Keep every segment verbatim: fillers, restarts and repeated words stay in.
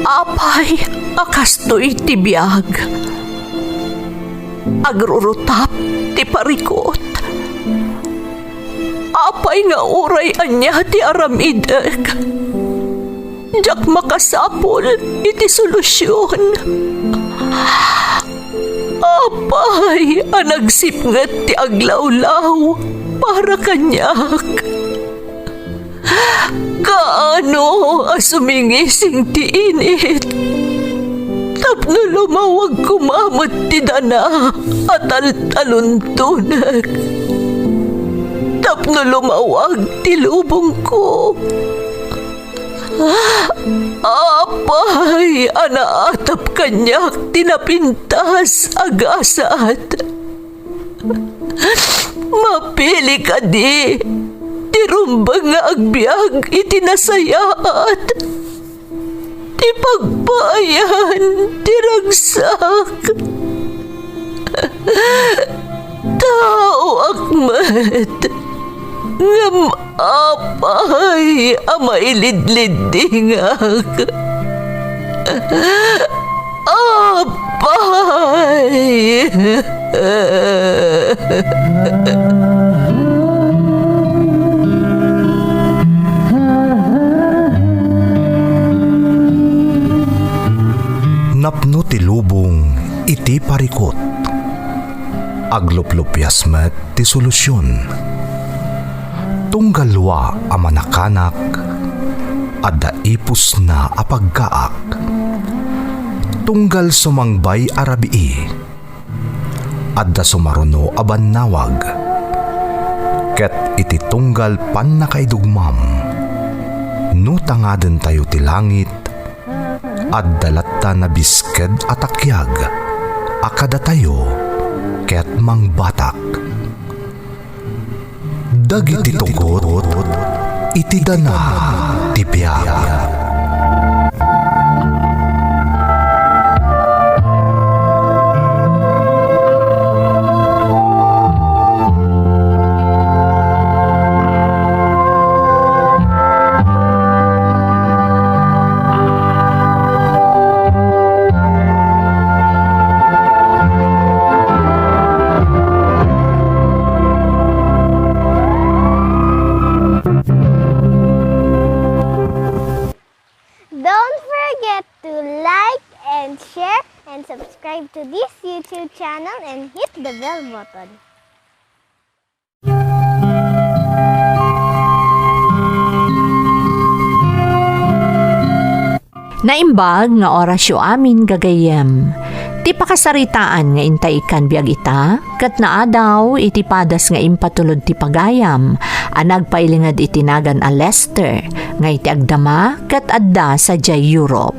Apay a kastoy ti biag? Agrurutap ti parikut. Apay nga uray ania ti aramidek, diak makasapul iti solusion. Apay a nagsipnget ti aglawlaw para kaniak. Kaano a sumingising ti init tapno lumawag koma met ti dana a taltaluntonek, tapno lumawag ti lubongko. Apay a naatap kaniak ti napintas a gasat. Mapili kadi ti rumbeng nga agbiag iti nasayaat, ti pagpaayan ti ragsak? Taoak met, ngem apay a mailidliddingak? Apay! Napno ti lubong iti parikut. Agluplupias met ti solusion. Tunggal lua a manakanak, adda ipusna a paggaak. Tunggal sumangbay a rabii, adda sumaruno a bannawag. Ket iti tunggal pannakaidugmam, no tangadentayo ti langit, adda latta nabisked a takiag a kadatayo ket mangbatak. Dagiti tugot iti dana ti biag. Don't forget to like and share and subscribe to this YouTube channel and hit the bell button. Naimbag nga orasyo amin, gagayyem. Ti pakasaritaan nga intay ikkan biag ita, ket naadaw iti padas nga impatulod ti pagayam a nagpailinged iti nagan a Leicester, nga iti agdama ket adda sadiay Europe.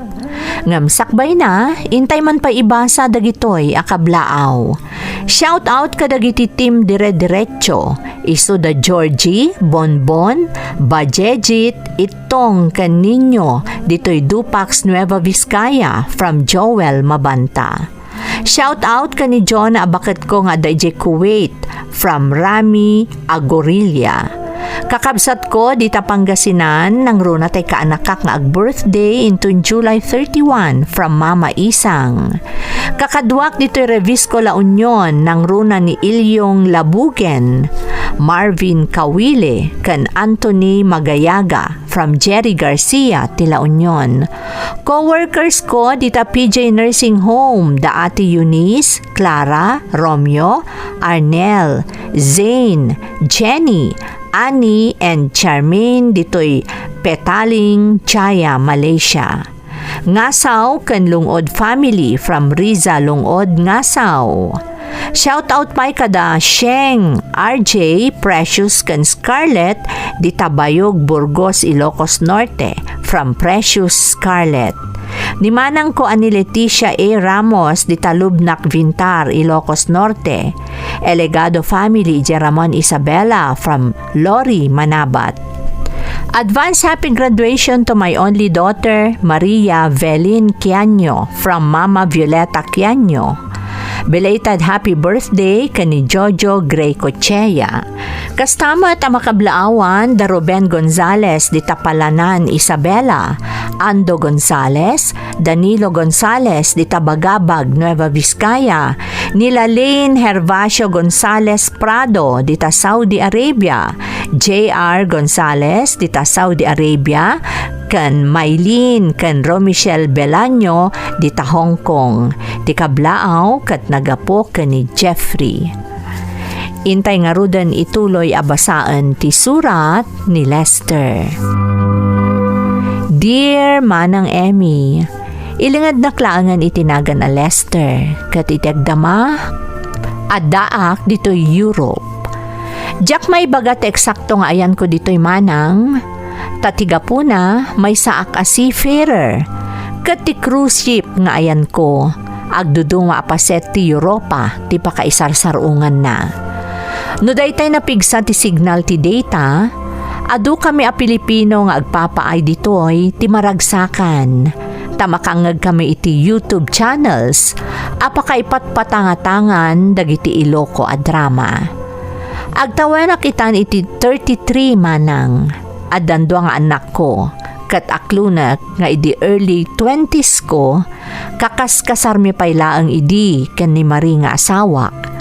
Ngem sakbayna, intay man pay ibasa dagitoy a kablaaw. Shout out kadagiti Team Dire Diretso, isu da Georgie, Bonbon, Bajejit, Ittong, ken Nino, ditoy Dupax, Nueva Vizcaya, from Joel Mabanta. Shout out ken ni John a baketko nga adda idiay Kuwait, from Rami Agorilla. Kakabsatko dita Pangasinan, nangruna tay kaanakak nga ag-birthday inton July thirty-one, from Mama Isang. Kakaduak ditoy Revisco, La Union, nangruna ni Ilyong Labugen, Marvin Kawile, ken Anthony Magayaga, from Jerry Garcia ti La Union. Co-workers ko dita P J Nursing Home, da Ate Eunice, Clara, Romeo, Arnel, Zane, Jenny, Annie, and Charmaine ditoy Petaling, Jaya, Malaysia. Ngasaw ken Lungod family from Riza, Lungod, Ngasaw. Shout out pay kada Sheng, R J, Precious, ken Scarlett, dita Bayog, Burgos, Ilocos Norte, from Precious, Scarlett. Ni manangko a ni Leticia A Ramos, dita Lubnak, Vintar, Ilocos Norte. Elegado family, Jeramon Isabela, from Lori, Manabat. Advance happy graduation to my only daughter, Maria Velin Quiaño, from Mama Violeta Quiaño. Belated happy birthday ken ni Jojo Gray Cochea. Kasta met a makablaawan da Ruben Gonzales dita Palanan, Isabela, Ando Gonzales, Danilo Gonzales dita Bagabag, Nueva Vizcaya, ni Lalin Hervacio Gonzales Prado dita Saudi Arabia, J R Gonzales dita Saudi Arabia, ken Maylene ken Romichelle Belaño dita Hong Kong. Ti kablaaw ket naggapu ken ni Jeffrey. Intay ngaruden ituloy a basaen ti surat ni Lester. Dear Manang Emmy, ilingednak laengen iti nagan a Lester, ket iti agdama, addaak ditoy Europe. Diak maibaga ti eksakto nga ayanko ditoy, Manang. Ta ti gapuna, maysaak a seafarer, ket ti cruise ship nga ayanko, agduduma a paset ti Europa ti pakaisarsar-onganna. No daytay napigsa ti signal ti data, adukami a Pilipino nga agpapaay ditoy ti maragsakan, ta makangngegkami iti YouTube channels a pakaipatpatangatangan dagiti Iloko a drama. Agtawenak itan iti thirty-three, Manang. Addan dua nga annakko, ket aklonek nga idi early twenties ko, kakaskasarmi pay laeng idi ken ni Marie nga asawak.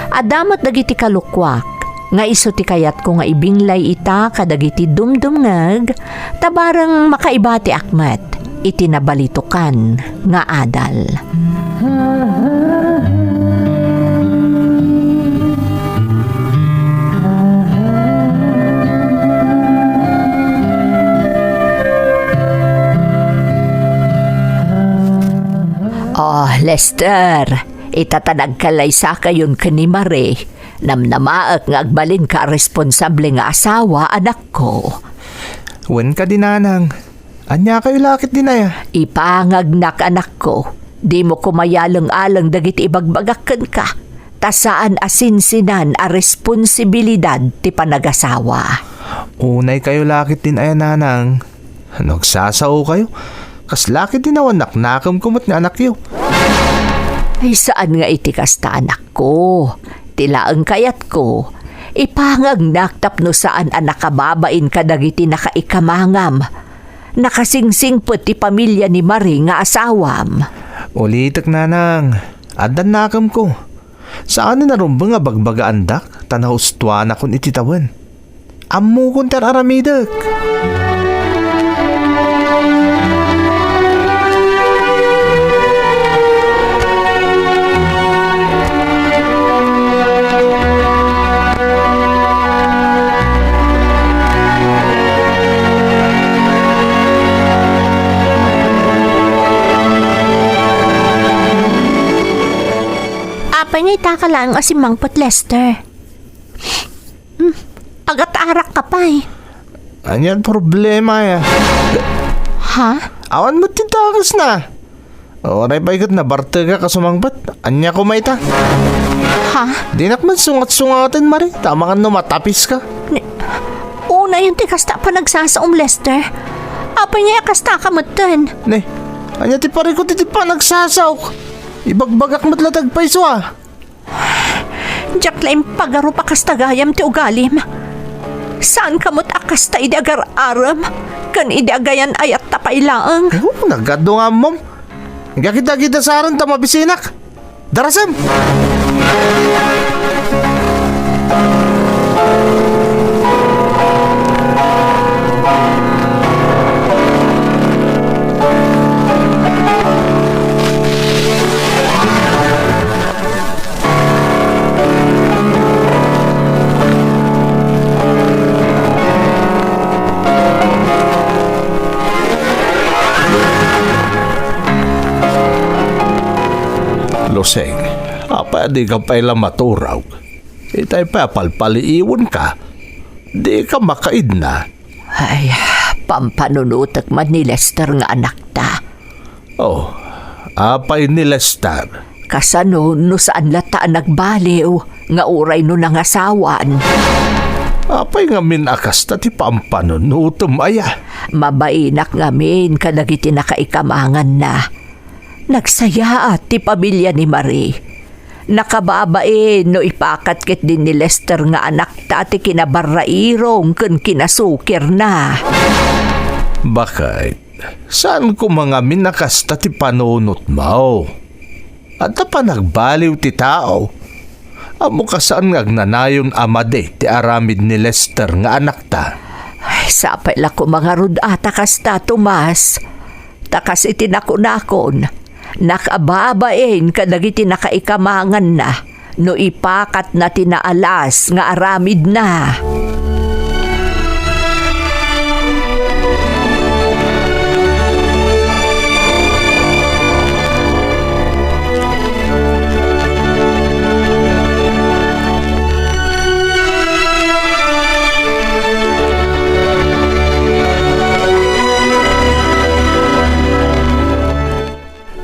Adda met dagiti kalukuak nga isu ti kayatko nga ibinglay ita kadagiti dumdumngeg, ta bareng makaibatiak met iti nabalitokan nga adal. Oh, Lester, ita ta nagkalaysakayon ken ni Marie, namnamaek nga agbalinka a responsable nga asawa, anakko. Wen kadi, Nanang. Ania kayo lakit din aya? Ipangagnak, anakko. Dimo koma iyaleng-aleng dagiti ibagbagak kenka, ta saan a sinsinan a responsibilidad ti panagasawa. Unay kayo lakit din aya, Nanang. No agsasao kayo, kas lakit din awan naknakemko met nga anakyo. Ay, saan nga iti kasta, anakko. Ti laeng kayatko, ipangagnak tapno saan a nakababain kadagiti nakaikamangam. Nakasingsingpet ti pamilia ni Marie nga asawam. Ulitek, Nanang, addan nakemko. Saan a narumbeng a bagbagaandak ta nahustuanakon iti tawen. Ammokon ti ar-aramidek. Apay nga ita ka laeng a simmangpet, Lester? Hmm, agat-arak ka pay. Anian problema ya? Ha? Awan met ti dakes na. Uray pay ket nabartegak a sumangpet. Ania koma ita? Ha? Dinak met sungat-sungaten, Marie, ta amangan no matapis ka. Ni, unayen ti kasta a panagsasaom, Lester. Apay nga kasta ka metten? Ne, ania ti parikut iti panagsasaok? Ibagbagak met la ti agpayso a. Diak la impagarup a kasta gayam ti ugalim. Saan ka met a kasta idi agar-arem ken idi agayan-ayatta pay laeng. Oh, nagadu nga ammom. Agkidakidasaren ta mabisinak. Darasem! Loseng, apay a dika pay la maturog? Itay pay a palpaliiwenka. Dika makaidna. Ay, pampanunotek man ni Lester nga anakta. Oh, apay ni Lester? Kasano no saan latta a nagbaliw nga uray no nangasawan? Apay ngamin a kasta ti pampanunotem aya? Mabainak ngamin kadagiti nakaikamanganna. Nagsayaat ti pamilia ni Marie. Nakababain no ipakat ketdin ni Lester nga anakta ti kinabarrairong ken kinasukirna. Bakit? Saan koma ngamin a kasta ti panunotmo? Adda panagbaliw ti tao. Ammok a saan nga agnanayon a madi ti aramid ni Lester nga anakta. Ay, sapay la koma ngarud a ta kasta, Tomas. Ta kas iti nakunakon, nakababain kadagiti nakaikamanganna no ipakatna ti naalas nga aramidna.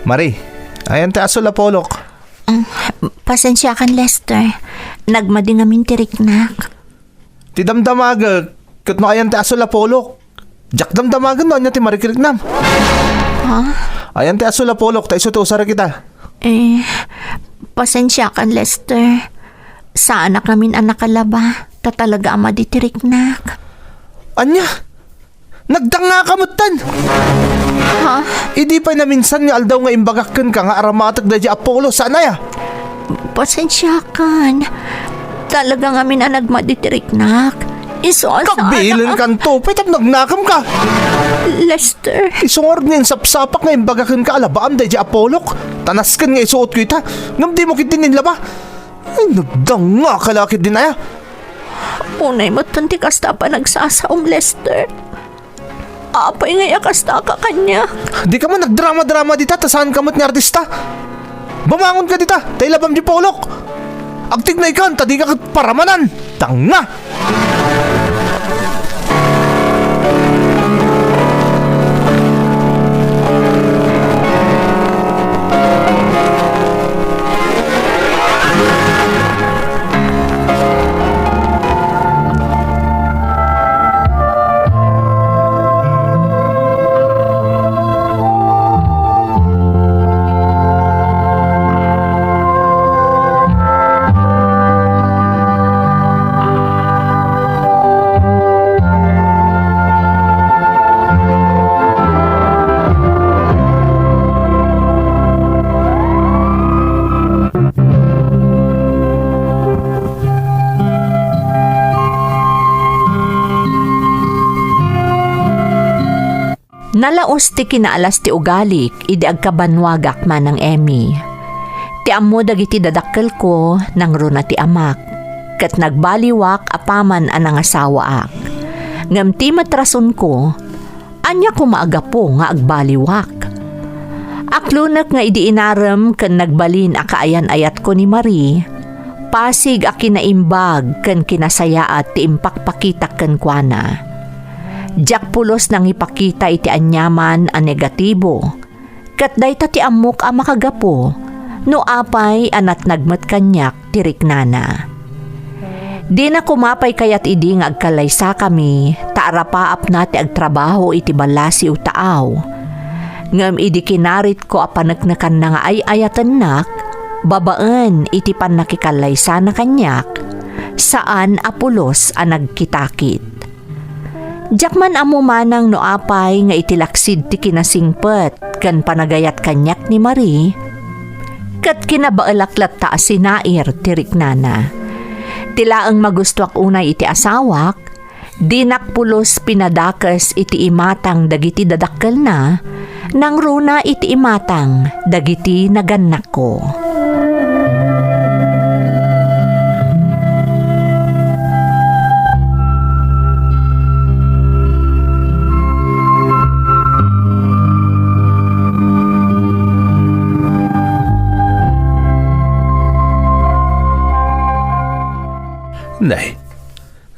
Mari, ayan ti asul a pulok. Ah, pasensiakan, Lester. Nagmadi ngamin ti riknak. Ti damdamagek, ket no ayan ti asul a pulok. Diak damdamagen no ania ti marikriknam. Ha? Ayan ti asul a pulok, ta isu ti usarek ita. Eh, pasensiakan, Lester. Saanak ngamin a nakalaba, ta talaga a madi ti riknak. Ania? Nagdangngaka metten! Ha? Idi pay naminsan nga aldaw nga imbagak kenka nga aramatek daydi Apollo, saan aya? Pasensiakan. Talaga ngamin a nagmadi ti riknak. Isu a saan a- Kagbilenkanto, pay tapno agnakamka? Lester. Isu ngarud nga insapsapak nga imbagak kenka a labaam daydi Apollo. Ta nasken nga isuotko ita. Ngem dimo ketdin inlaba. Ay, nagdangngaka la ketdin aya. Unay metten ti kasta a panagsasaom, Lester. Apay ngay a kastaka kaniak? Dika man nagdrama-drama dita, ta saanka met nga artista. Bumangonka dita, ta ilabam ti pulok. Agtignaykan, ta dika ket paramanan. Dangngak! Nalaus ti kinaalas ti ugalik idi agkabannuagak manang Emmy. Ti ammo dagiti dadakkelko, nangruna ti amak, ket nagbaliwak apaman a nangasawaak. Ngem ti met rasonko, ania koma a gapu nga agbaliwak? Aklonek nga idi inarem ken nagbalin a kaayan-ayatko ni Marie, pasig a kinaimbag ken kinasayaat ti impakpakitak kenkuana. Diak pulos nangipakita iti aniaman a negatibo, ket dayta ti ammok a makagapu no apay a natnag met kaniak ti riknana. Dina koma pay kayat idi nga agkallaysakami, ta arapaapna ti agtrabaho iti ballasiw taaw. Ngem idi kinaritko a paneknekanna nga ay-ayatennak, babaen iti pannakikallaysana kaniak, saan a pulos a nagkitakit. Diak man ammo manang no apay nga iti laksid ti kinasingpet ken panagayat kaniak ni Marie, ket kinabaelak latta a sinair ti riknana. Ti laeng magustuak unay iti asawak, dinak pulos pinadakes iti imatang dagiti dadakkelna, nangruna iti imatang dagiti nagannakko. Nay,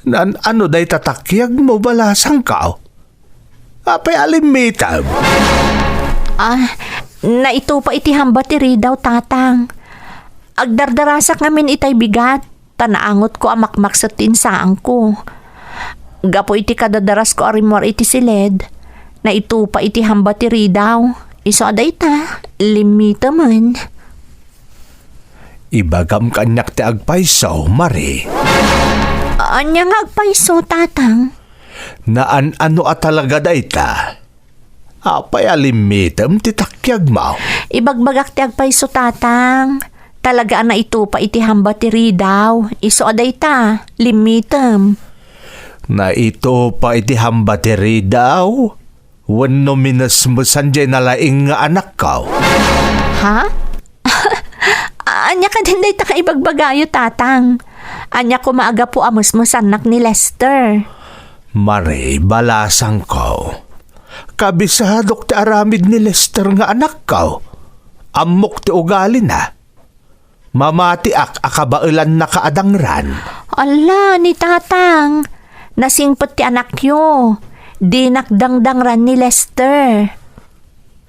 naan-ano dayta takiagmo, balasangko? Apay a limmitem? Ah, naitupa iti hamba ti ridaw, Tatang. Agdardarasak ngamin itay bigat, ta naangotko a makmakset ti insaangko. Gapu iti kadadarasko a rimmuar iti siled, naitupa iti hamba ti ridaw. Isu a dayta, limmitemen. Ibagam kaniak ti agpayso, Mari. Ania nga agpayso, Tatang? Naan-ano a talaga dayta? Apay a limmitem ti takiagmo? Ibagbagak ti agpayso, Tatang. Talaga a naitupa iti hamba ti ridaw. Isu a dayta, limmitem. Naitupa iti hamba ti ridaw? Wenno minesmesan diay nalaing nga anakko? Ha? Ania kadin dayta nga ibagbagayo, Tatang? Ania koma a gapu a mesmesannak ni Lester? Mari, balasangko. Kabisadok ti aramid ni Lester nga anakko. Ammok ti ugalina. Mamatiak a kabaelannaka a dangran. Ala, ni Tatang, nasingpet ti anakyo. Dinak dangdangran ni Lester.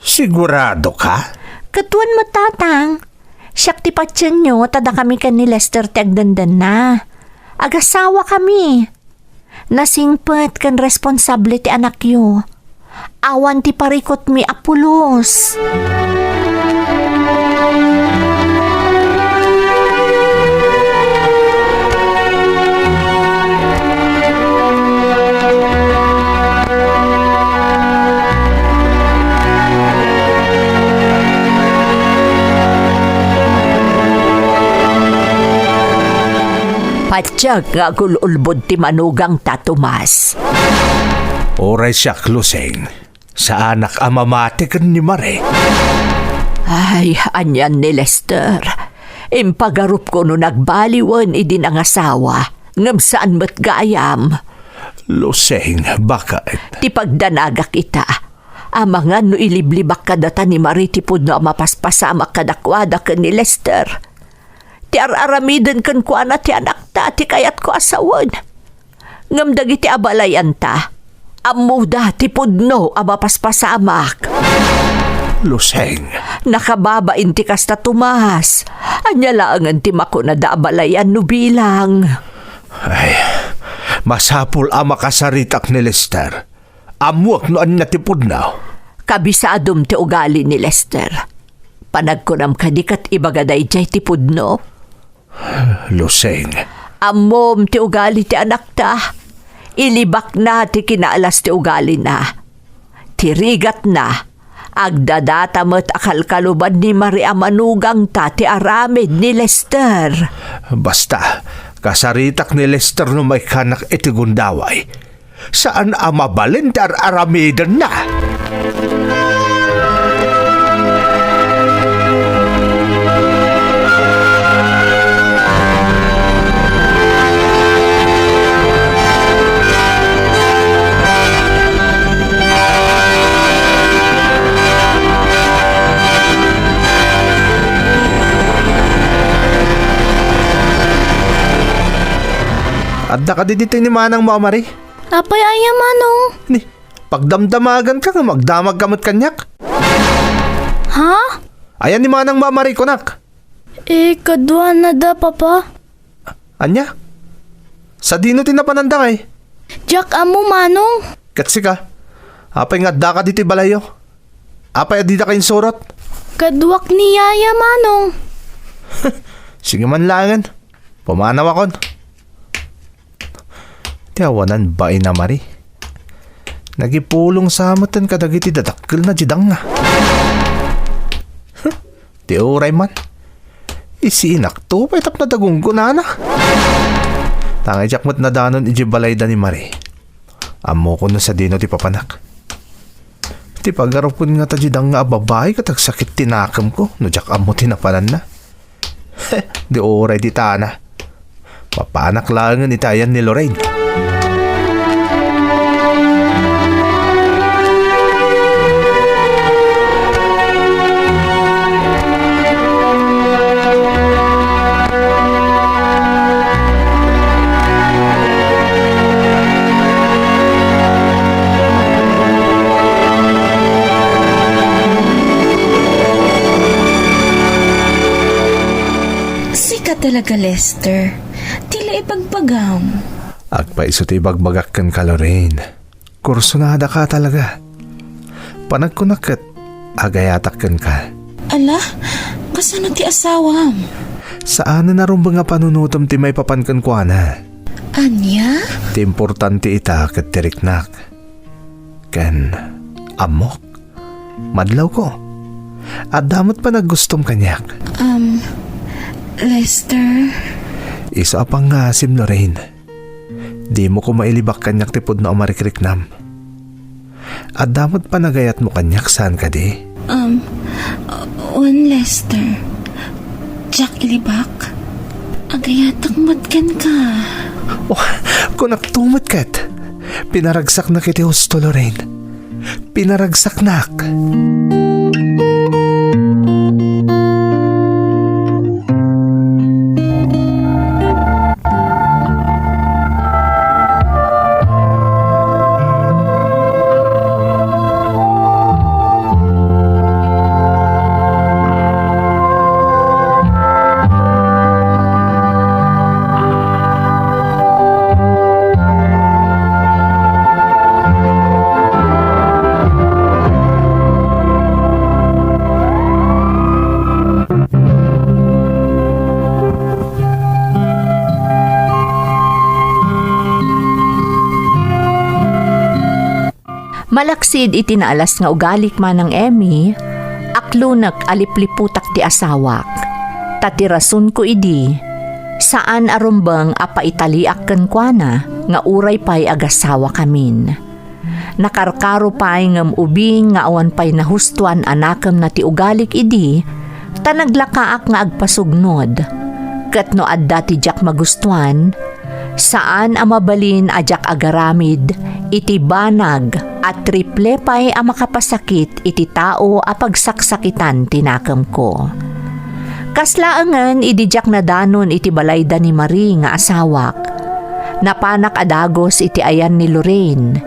Sigurado ka? Ket wen met, Tatang. Siak ti patienyo ta dakami ken ni Lester ti agdendenna. Agasawakami. Nasingpet ken responsable ti anakyo. Awan ti parikutmi a pulos. Patiek nga agul-ulbod ti manugangta, Tomas. Uray siak, Lusing. Saanak a mamati ken ni Mari. Ay, anian ni Lester. Impagarupko no nagbaliwen idi nangasawa, ngem saan met gayam. Lusing, bakit? Ti pagdanagak ita. Amangan no iliblibak kadata ni Mari ti pudno a mapaspasamak kadakuada ken ni Lester. Ti ar-aramiden kenkuana ti anakta ti kayatko a sawen. Ngem dagiti abalayanta, ammoda ti pudno a mapaspasamak. Luseng. Nakababain ti kasta, Tomas. Ania laengen ti makunada a balayan no bilang? Ay, masapul a makasaritak ni Lester. Ammoak no ania ti pudno. Kabisadom ti ugali ni Lester. Panagkunam kadi ket ibaga daydiay ti pudno? Lusing. Ammom ti ugali ti anakta. Ilibakna ti kinaalas ti ugalina. Ti rigatna, agdadata met a kalkaluban ni Mari a manugangta ti aramid ni Lester. Basta, kasaritak ni Lester no maikkanak iti gundaway. Saan a mabalin ti ar-aramidenna. Adda kadi ditoy ni manangmo a Mari? Apay aya, Manong? Ni, pagdamdamaganka nga magdamagka met kaniak. Ha? Ayan ni manangmo a Mari kunak? Eh, kaduana da, Papa. Ania? Sadino ti napananda ngay? Diak ammo, Manong. Ket sika, apay nga addaka ditoy balayyo? Apay a didaka insurot? Kaduak ni Yaya, Manong. Sige man laengen. Pumanawakon. Ti awanan bain a Mari. Nagipulong sa metten kadagiti dadakkelna di danga. Huh, ti uray man. Isinak to pay tapno dagunggonana. Tangay diak met nadanon iji balayda ni Mari. Ammokon no sadino ti papanak. Ti pagarupkon ngata di danga a babai ket agsakit ti nakemko no diak ammo ti napananna. Di uray di tana. Mapanak laengen itayan ni Lorraine. Sika talaga, Lester. Ti la ibagbagam. Agpayso ti ibagbagak kenka, Lorraine. Kursunada ka talaga. Panagkunak ket agayatak kenka. Ala, kasano ti asawam? Saanen a rumbeng a panunotem ti maipapan kenkuana. Ania? Ti importante ita ket ti riknak. Ken ammok, madlawko. Adda met panaggustom kaniak. Um, Lester? Isu a pangngaasim, Lorraine. Dimo koma ilibak kaniak ti pudno a marikriknam. Adda met panagayatmo kaniak, saan kadi? Um, wen, Lester. Diak ilibak. Agayatak met kenka. Oh, kunakto met ket. Pinaragsaknak iti husto, Lorraine. Pinaragsaknak. Malaksid iti naalas nga ugalik manang Emmy, aklonek a lipliputak ti asawak. Ta ti rasonko idi, saan a rumbeng a paitaliak kenkuana nga uray pay agasawakamin. Nakarkaro pay ngem ubing nga awan pay nahustoan a nakemna ti ugalik idi, ta naglakaak nga agpasugnod. Ket no adda ti diak magustoan, saan a mabalin a diak agaramid iti banag a triple pay a makapasakit iti tao a pagsaksakitan ti nakemko. Kas laengen idi diak nadanon iti balayda ni Marie nga asawak, napanak a dagus iti ayan ni Lorraine,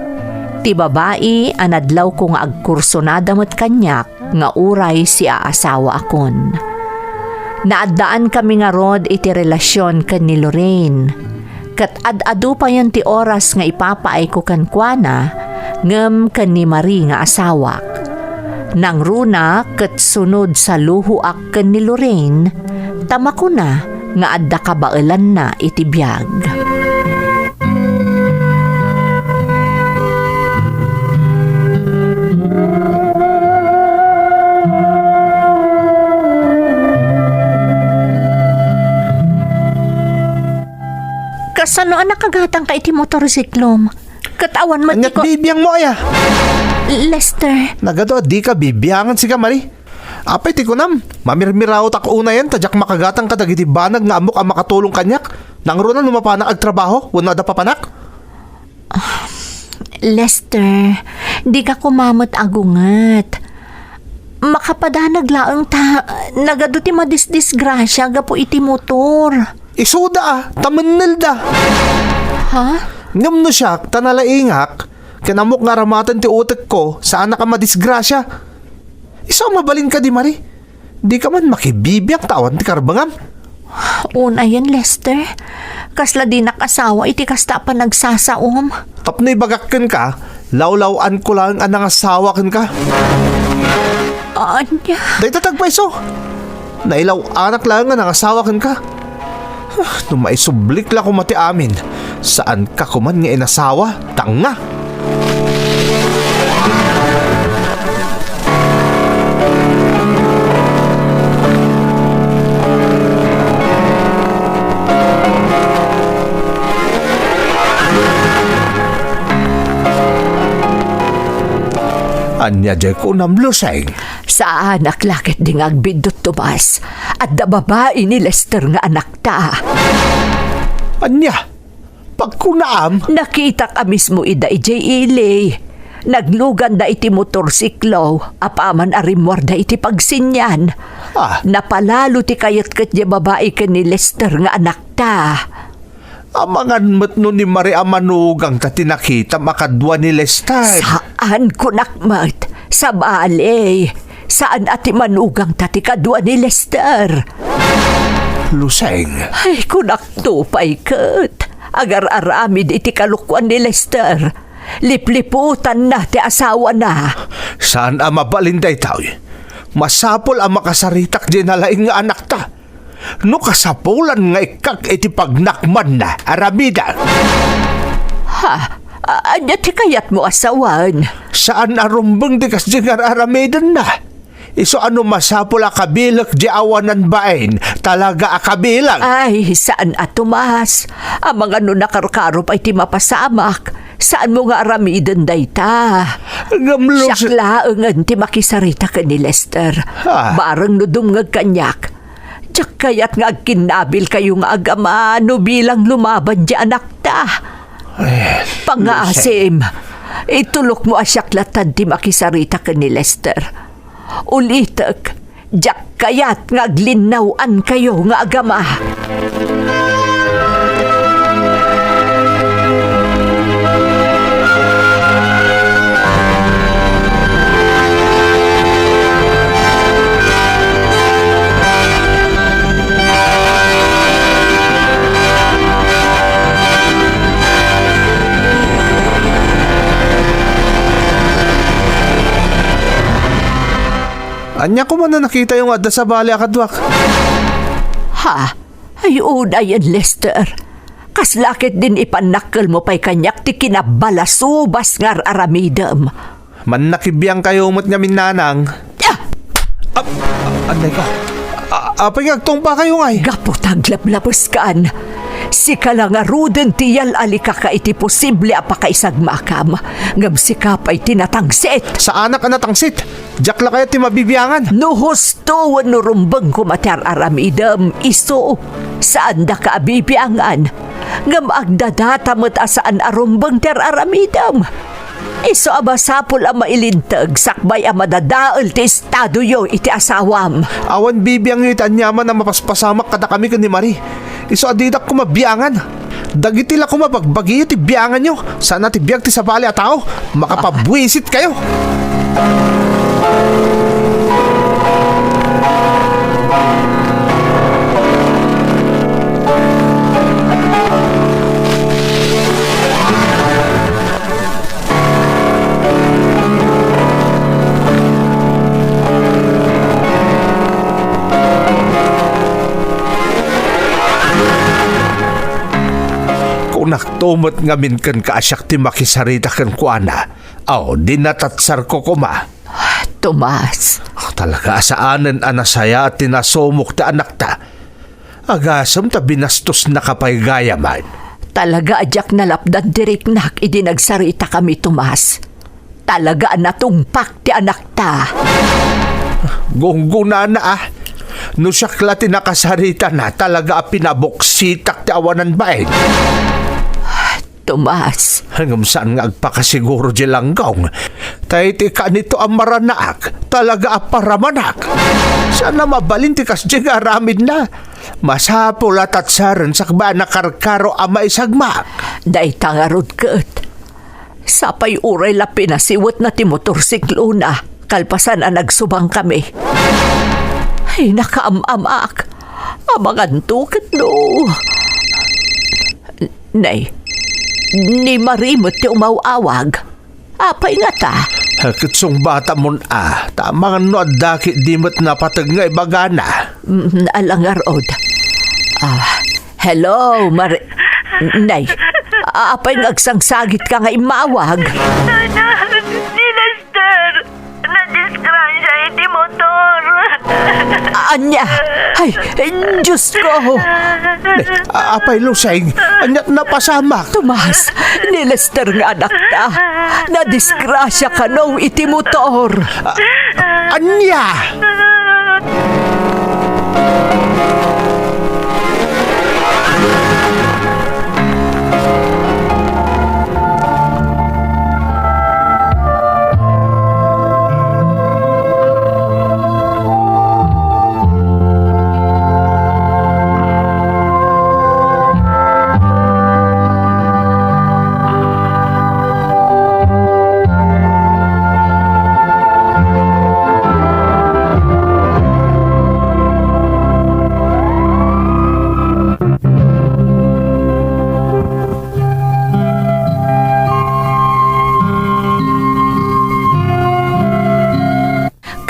ti babai a nadlawko nga agkursunada met kaniak nga uray siaasawaakon. Naaddaankami ngarud iti relasion ken ni Lorraine, ket ad-adu payen ti oras nga ipapaayko kenkuana ngem ken ni Marie nga asawak. Nangruna ket sunod saluhoak ken ni Lorraine, ta makuna nga adda kabaelanna iti biag. Kasano a nakagatangka iti motorsiklom? Ket awan met ti ko- Ania't bibiangmo aya? Lester. Nagadu a dika bibiangen sika, Marie. Apay ti kunam? Mamirmirawtak unayen ta diak makagatang kadagiti banag nga ammok a makatulong kaniak. Nangruna no mapanak agtrabaho wenno adda papanak? Lester, dika koma met agunget. Makapadanag laeng ta nagadu ti madisdisgrasia gapu iti motor. Isuda a, ta mennelda. Ha? Ngem no siak, ta nalaingak, ken ammok nga aramaten ti utekko, saanak a madisgrasia. Isu a mabalin kadi, Marie? Dika man makibibiang ta awan ti karbengam? Unayen, Lester. Kasla dinak asawa iti kasta a panagsasaom. Tapno ibagak kenka, lawlaw-anko laeng a nangasawa kenka. Ania? Dayta ti agpayso. Nailaw-anak laeng a nangasawa kenka. Ah, no maisublik la koma ti amin, saanka koman nga inasawa, tanga! Ania diay kunam, Luseng? Saanak la ketdi nga agbiddut, Tomas. Adda babai ni Lester nga anakta. Ania? Pagkunaam? Nakitak a mismo ida idiay ili. Nagluganda iti motorsiklo, apaman a rimmuarda iti pagsinian. Ah. Napalalo ti kayat ket diay babai ken ni Lester nga anakta. Amangan met no ni Marie a manugangta ti nakitam a kadua ni Lester. Saan, kunak met. Sabali, saan a ti manugangta ti kadua ni Lester. Luseng. Ay, kunakto pay ket. Agar-aramid iti kalokuan ni Lester. Lipliputanna ti asawana. Saan a mabalin daytoy. Masapul a makasaritak diay nalaing nga anakta. No kasapulan nga ikkak iti pagnakmanna, aramidek. Ha? A-, ania ti kayatmo a sawen? Saan a rumbeng ti kasdi nga ar-aramidenna. Isu a no masapul a kabilek di awanan bain, talaga a kabilek. Ay, saan a, Tomas. Amangan no nakarkaro pay ti mapasamak. Saanmo nga aramiden dayta. Ngem, Lus- Siak laengen ti makisarita ken ni Lester. Ah. Bareng no dumngeg kaniak. Diak kayat nga agkinnabilkayo nga agama no bilang lumaban di anakta. Eh, Pangaasim, itulokmo a siak lattan ti makisarita ken ni Lester. Ulitek, diak kayat nga aglinnaw-ankayo nga agama. Ania koma no nakitayo nga adda sabali a kaduak? Ha? Ay, unayen, Lester. Kasla ketdin ipannakkelmo pay kaniak ti kinabalasubas nga ar-aramidem. Mannakibiangkayo met ngamin, nanang. Ah! Ah, anay ka. A-, apay nga agtungpakayo ngay? Gapu ta aglablabeskan. Sika la ngaruden ti yal-alikaka iti posible a pakaisagmakam. Ngem sika pay ti natangsit. Saanak a natangsit. Diak la kayat ti mabibiangan. No husto wenno rumbeng koma ti ar-aramidem, isu, saandaka a bibiangan. Ngem agdadata met a saan a rumbeng ti ar-aramidem. Isu a masapul a mailinteg sakbay a madadael ti estadoyo iti asawam. Awan bibiangyo iti aniaman a mapaspasamak kadakami ken ni Marie. Isu a didak koma biangan. Dagiti la koma bagbagiyo ti bianganyo. Saan a ti biag ti sabali a tao. Makapabuisitkayo. Kunakto met ngamin kenka a siak ti makisarita kenkuana. Aw, dinatatsarko koma. Tomas. Talaga a saanen a nasayaat ti nasumok ti anakta. Agasem ta binastosnaka pay gayamen. Talaga a diak nalapdan ti riknak idi nagsaritakami, Tomas. Talaga a natungpak ti anakta. Gunggonana, a. No siak la ti nakasaritana, talaga a pinabuksitak ti awanan bain. Tomas. Ngem saan nga agpakasiguro di langgong. Ta iti kanito a maranaak, talaga a paramanak. Saan a mabalin ti kasdi nga aramidna. Masapul a tatsaren sakbay a nakarkaro a maisagmak. Dayta ngarud ket. Sapay uray la pinasiwetna ti motorsiklona, kalpasan a nagsubangkami. Ay, nakaam-amak. Amanganto ket no. Nay, ni Marie met ti umaw-awag. Apay ngata? Ket sungbatamon a, ta amangan no adda ketdi met napateg nga ibagana. Mm, ala ngarud. Ah, hello, Mar-, Nay, apay nga agsangsagitka nga immawag? Nana, ni Lester, nadisgrasya iti motor. Ania? Ay, Diyos ko! Nay, a-, apay, Lusing, ania napasamak? Tomas, ni Lester nga anakta, nadisgrasya kano iti motor. A-, ania?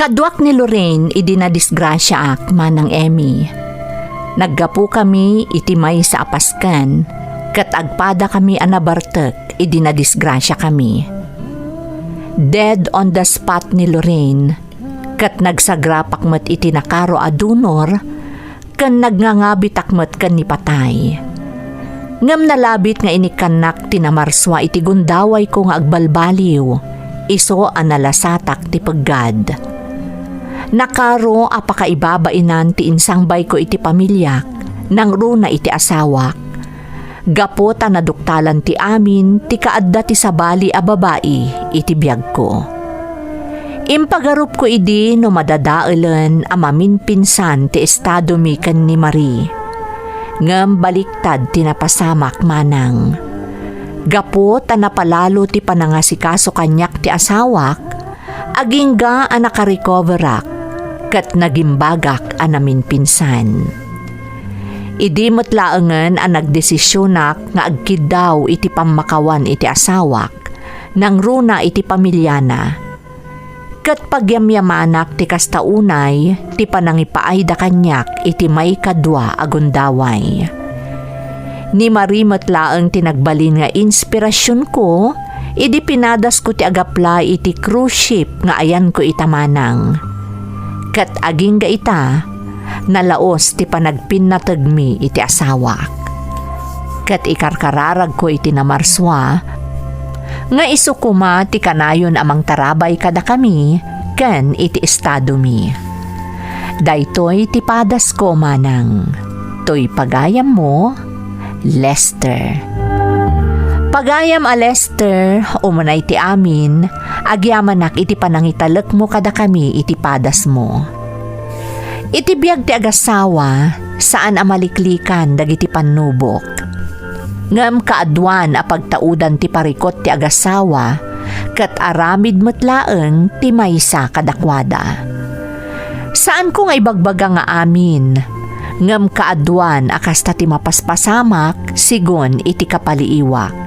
Kaduak ni Lorraine idi nadisgrasiaak, Manang Emmy. Naggapukami iti maysa a pasken, ket agpadakami a nabartek idi nadisgrasiakami. Dead on the spot ni Lorraine, ket nagsagrapak met iti nakaro a dunor, ken nagngangabitak met ken ni patay. Ngem nalabit nga inikkannak ti namarsua iti gundawayko nga agbalbaliw, isu a nalasatak ti peggad. Nakaro a pakaibabainan ti insangbayko iti pamiliak, nangruna iti asawak. Gapu ta naduktalan ti amin ti kaadda ti sabali a babai iti biagko. Impagarupko idi no madadaelen a maminpinsan ti estadomi ken ni Marie. Ngem baliktad ti napasamak manang. Gapu ta napalalo ti panangasikaso kaniak ti asawak, agingga a nakarecoverak ket nagimbagak a naminpinsan. Idi met laengen a nagdesisionak nga agkiddaw iti pammakawan iti asawak, nangruna iti pamiliana. Ket pagyamyamanak ti kasta unay ti panangipaayda kaniak iti maikadua a gundaway. Ni Marie met laeng ti nagbalin nga inspirasionko idi pinadasko ti agapla iti cruise ship nga ayanko ita manang. Ket agingga ita, nalaos ti panagpinnategmi iti asawak. Ket ikarkararagko iti namarsua nga isu koma ti kanayon a mangtarabay kadakami ken iti estadomi. Daytoy ti padasko manang. Toy pagayammo, Lester. Pagayam a Lester, umunay ti amin, agyamanak iti panangitalekmo kadakami iti padasmo. Iti biag ti agasawa, saan a maliklikan dagiti pannubok. Ngem kaaduan a pagtaudan ti parikut ti agasawa, ket aramid met laeng ti maysa kadakuada. Saanko nga ibagbaga nga amin, ngem kaaduan a kasta ti mapaspasamak sigun iti kapaliiwak.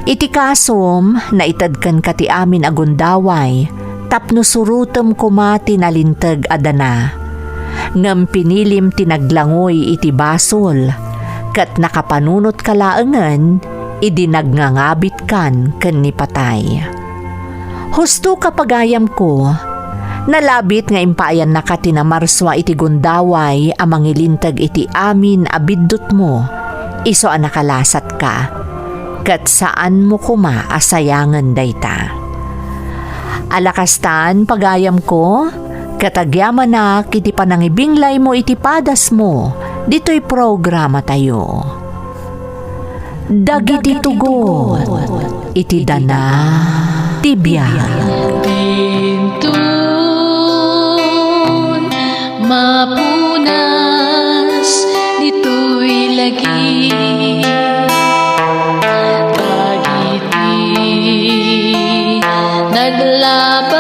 Iti kasom, naited kenka ti amin a gundaway tapno surotem koma ti nalinteg a dana. Ngem pinilim ti naglangoy iti basol, ket nakapanunotka laengen idi nagngangabikan ken ni patay. Husto ka, pagayamko, nalabit nga impaayannaka ti namarsua iti gundaway a mangilinteg iti amin a biddutmo, isu a nakalasatka, ket saanmo koma a sayangen dayta. Ala kastan, pagayamko, ket agyamanak iti panangibinglaymo iti padasmo ditoy programatayo. Dagiti tugot iti dana ti biag. Inton mapunas ditoy lagi, dagiti naglaba